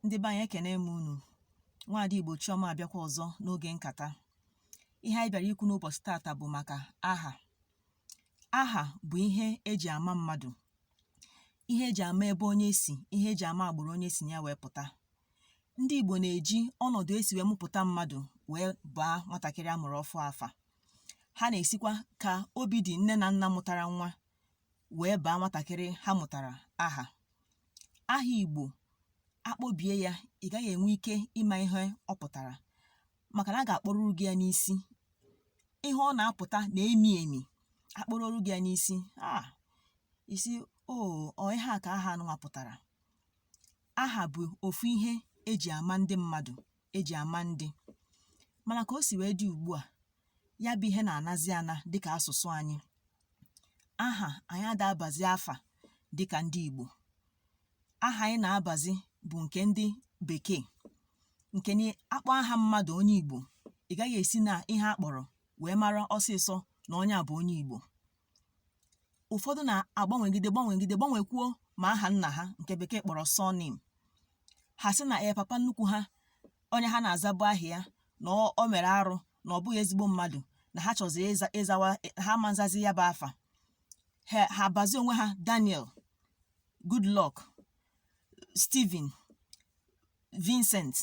Ndị be anyị, ekene m unu. Nwaada Igbo Chiọma abịakwa ọzọ n'oge nkata. Ihe anyị bịara ikwu n'ụbọchị taata bụ maka aha. Aha bụ ihe eji ama mmadụ, ihe eji ama ebe onye si, ihe eji ama agbụrụ onye si na ya wee pụta. Ndị Igbo na-eji ọnọdụ esi wee mụpụta mmadụ wee baa nwatakịrị a mụrụ ọfụụ afa. Ha na-esikwa ka obi dị nne na nna mụtara nwa wee baa nwatakịrị ha mụtara aha. Aha Igbo, akpọbie ya, ị gaghị enwe ike ịma ihe ọ pụtara, maka na a ga-akpọruru gị ya n'isi. Ihe ọ na-apụta na-emi emi. Akpọrọru gị ya n'isi, a isi o ọ ihe a ka aha anụnwa pụtara. Aha bụ ofu ihe eji ama ndị mmadụ, eji ama ndị. Mana ka o si wee dị ugbu a, ya bụ ihe na-anazi ana dịka asụsụ anyị. Aha anyị ada abazi afa dịka ndị Igbo. Aha anyị na-abazi bụ nke ndị bekee, nke na akpọ aha mmadụ onye Igbo, ị gaghị esi na ihe a kpọrọ wee mara ọsịsọ na onye a bụ onye Igbo. Ụfọdụ na-agbanwegide gbanwegide gbanwekwuo ma aha nna ha, nke bekee kpọrọ surname. Ha sị na ee, papa nnukwu ha, onye ha na-azabu aha ya, na o mere arụ, na ọ bụghị ezigbo mmadụ, na ha chọziri ịzawa ha ama nzazi ya bụ afa. Ha bazie onwe ha Daniel, Goodluck, Stephen, Vincent,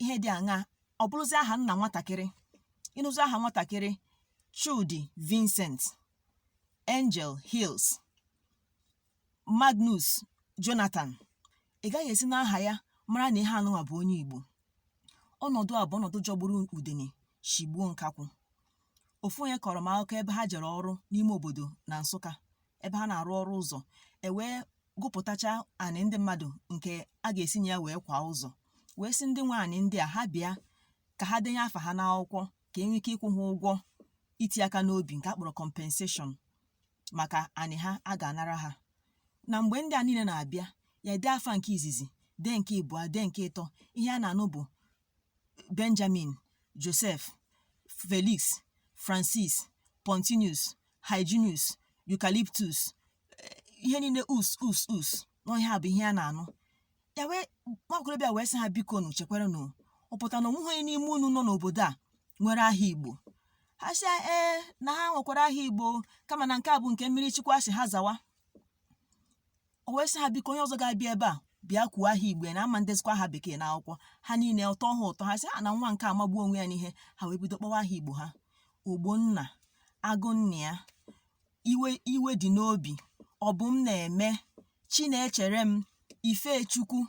ihe dị aṅaa. Ọ bụrụzi aha nna nwatakịrị, ịnụzi aha nwatakịrị Chudi Vincent, Angel Hills, Magnus Jonathan, ị gaghị esi n'aha ya mara na ihe anụnwa bụ onye Igbo. Ọnọdụ a bụ ọnọdụ jọgburu udene shigbuo nkakwụ. Ofu onye kọrọ m akụkọ ebe ha jere ọrụ n'ime obodo na Nsụka, ebe ha na-arụ ọrụ ụzọ, e wee gụpụtacha anị ndị mmadụ nke a ga-esi na ya wee kwa ụzọ, wee sị ndị nwe anị ndị a ha bịa ka ha denye afa ha n'akwụkwọ ka e nwee ike ịkwụ ha ụgwọ iti aka n'obi, nke a kpọrọ compensation, maka anị ha a ga-anara ha. Na mgbe ndị a niile na-abịa, ya dee afa nke izizi, dee nke ịbụa, dee nke ịtọ, ihe a na-anụ bụ Benjamin, Joseph, Felix, Francis, Pontinus, Hyginus, Eucalyptus, ihe niile us us us na ihe a bụ ihe a na-anụ. Ya wee nwa okorobịa wee sị ha, biko nụ, chekwaranụ, ọ pụtara na onweghị onye n'ime unu nọ n'obodo a nwere aha Igbo? Ha sị ee, na ha nwekwara aha Igbo, kama na nke a bụ nke mmiri Chukwu asị ha zawa. O wee sị ha, biko, onye ọzọ ga-abịa ebe a bịa kwuo aha Igbo ya, na ama ndezikwa aha bekee n'akwụkwọ. Ha niile ụtọ ha ụtọ, ha sị ha na nwa nke a magbuo onwe ya n'ihe. Ha wee bido kpọwa aha Igbo ha: Ogbonna, Agụnna, iwe iwe dị n'obi, ọ bụ m na-eme, Chinechere m, Ifechukwu.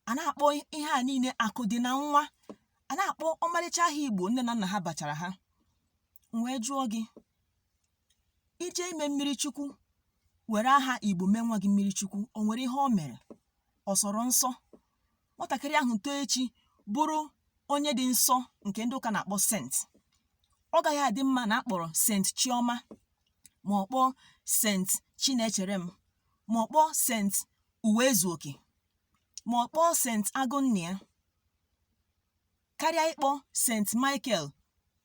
A na-akpọ ihe a niile akụ dị na nwa, a na-akpọ ọmarịcha aha Igbo nne na nna ha bachara ha. M wee jụọ gị, ije ime mmiri Chukwu were aha Igbo mee nwa gị mmiri Chukwu, o nwere ihe o mere? Ọ sọrọ nsọ? Nwatakịrị ahụ too echi bụrụ onye dị nsọ, nke ndị ụka na-akpọ saint, ọ gaghị adị mma na akpọrọ Saint Chioma, ma ọ kpọọ Saint Chinecherem, ma ọ kpọọ Saint Uwezuoke, ma ọ kpọọ Saint Agụnnia, karịa ịkpọ Saint Michael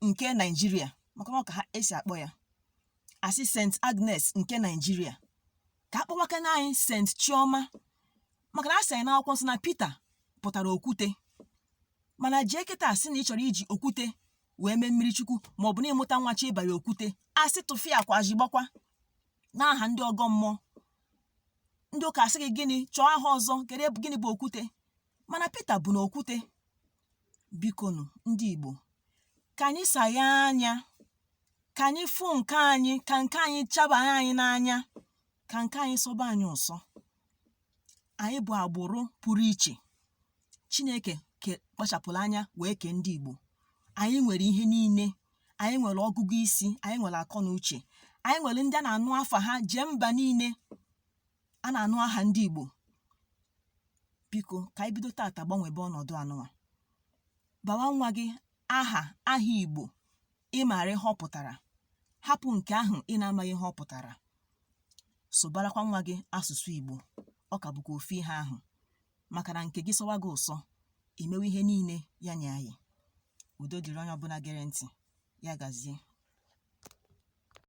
nke Naijiria, maka na ọ ka ha esi akpọ ya, asị Saint Agnes nke Naijiria. Ka akpọwakana anyị Saint Chioma, maka na a sị anyị n'akwụkwọ nsọ na Pita pụtara okwute. Mana jee kịta sị na ị chọrọ iji okwute wee mee mmiri Chukwu, ma ọ bụ na ịmụta nwa chi ịba ya okwute, asị tụfịa akwa jigbakwa n'aha ndị ọgọ mmụọ. Ndị ụka asị gị gịnị? Chọọ aha ọzọ. Kedu gịnị bụ okwute? Mana Pita bụ na okwute. Bikonu, ndị Igbo, ka anyị saghe anya, ka anyị fụ nke anyị, ka nke anyị chaba anyị n'anya, ka nke anyị sọba anyị ụsọ. Anyị bụ agbụrụ pụrụ iche. Chineke kpachapụrụ anya wee kee ndị Igbo. Anyị nwere ihe niile. Anyị nwere ọgụgụ isi, anyị nwere akọ na uche, anyị nwere ndị a na-anụ afa ha jee mba niile a na-anụ aha ndị Igbo. Biko, ka anyị bido tata gbanwebe ọnọdụ anụnwa. Bawa nwa gị aha aha Igbo ị maara ihe ọ pụtara, hapụ nke ahụ ị na-amaghị ihe ọ pụtara. Sụbarakwa nwa gị asụsụ Igbo, ọ ka bụkwa ofu ihe ahụ, maka na nke gị sọwa gị ụsọ, imewe ihe niile ya nye anyị. Udo dịrị onye ọbụla gere ntị. Ya gazie.